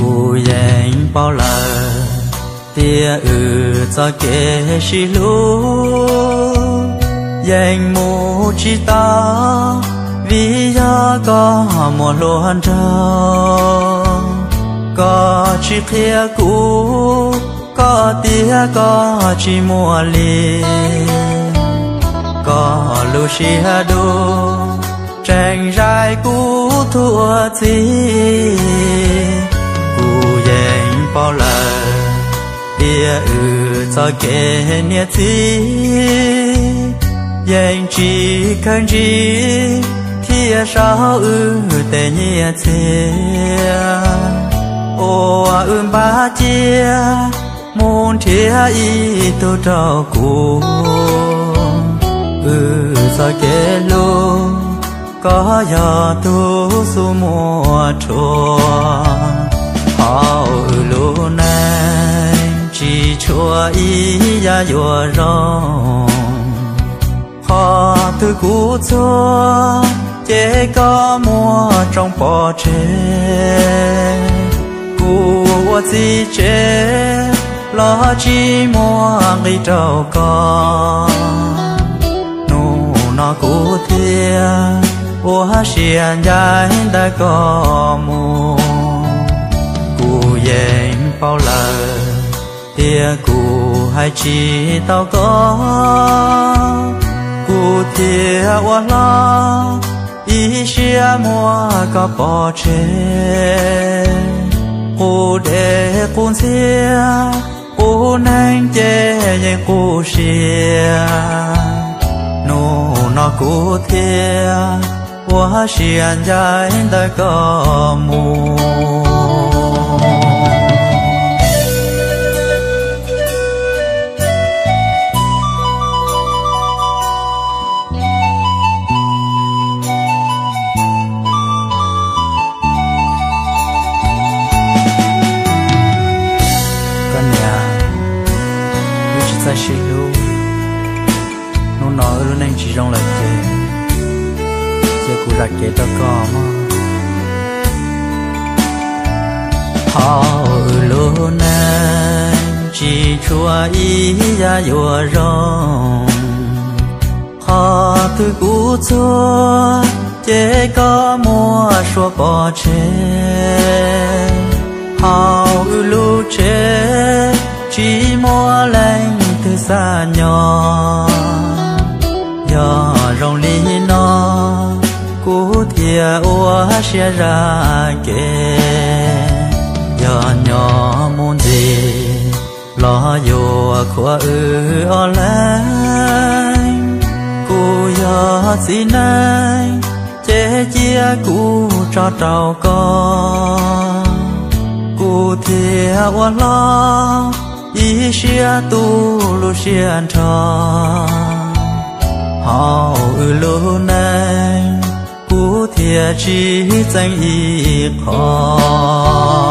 Kuv yeej paub lawm tias wb txoj kev sib hlub yeej mus tsis tau, vim yog koj muaj hluas nraug. Koj tsis qhia kuv, koj tias koj tsis muaj li. Koj lub siab dub tseem zais kuv thuav txhij. Kuv yeej paub lawm tias wb txoj kev niam txiv yeej tsis khaws ntsig thiab sau wb tej nyiaj txiag uas wb npaj cia mus nrhiav ib tug rau kuv. Wb txoj kev hlub, koj yog tus xub muaj rhuav. Hauv wb lub neej tsis tshua ib yam yuav zoo. Qhov twg kuv txhua ces koj muab tsoo pov tseg. Kuv ua txiv tsev los tsis muaj nqis rau koj. Hnub no kuv thiaj ua siab ncaj ntawm koj mus. Kuv yeej paub lawm tias kuv hais tsis tau koj, kuv thiaj ua hlob ib siab muab koj pov tseg. Qub dej qub ntxhiab, qub neeg ces yeej qub siab. Hnub no kuv thiaj ua siab ncaj ntawm koj mus. Koj niam, wb tsis txawj sib hlub, hnub no wb lub neej tsis zoo lawm ces, cia kuv zam kev rau koj mog. Hauv wb lub neej tsis tshua ib yam yuav zoo. Qhov twg kuv txhua ces koj muab suab pov tseg. Hauv wb lub tsev tsis muaj leej twg xav nyob. Yog zoo li no kuv thiaj ua siab zam kev. Yog nyob mus ntxiv los yuav khuam wb ob leeg. Kuv yog txiv neej ces cia kuv tso rau koj. Kuv thiaj ua hlob ib siab tu lub siab nrho. Hauv wb lub neej kuv thiaj tsis txeeb ib qho.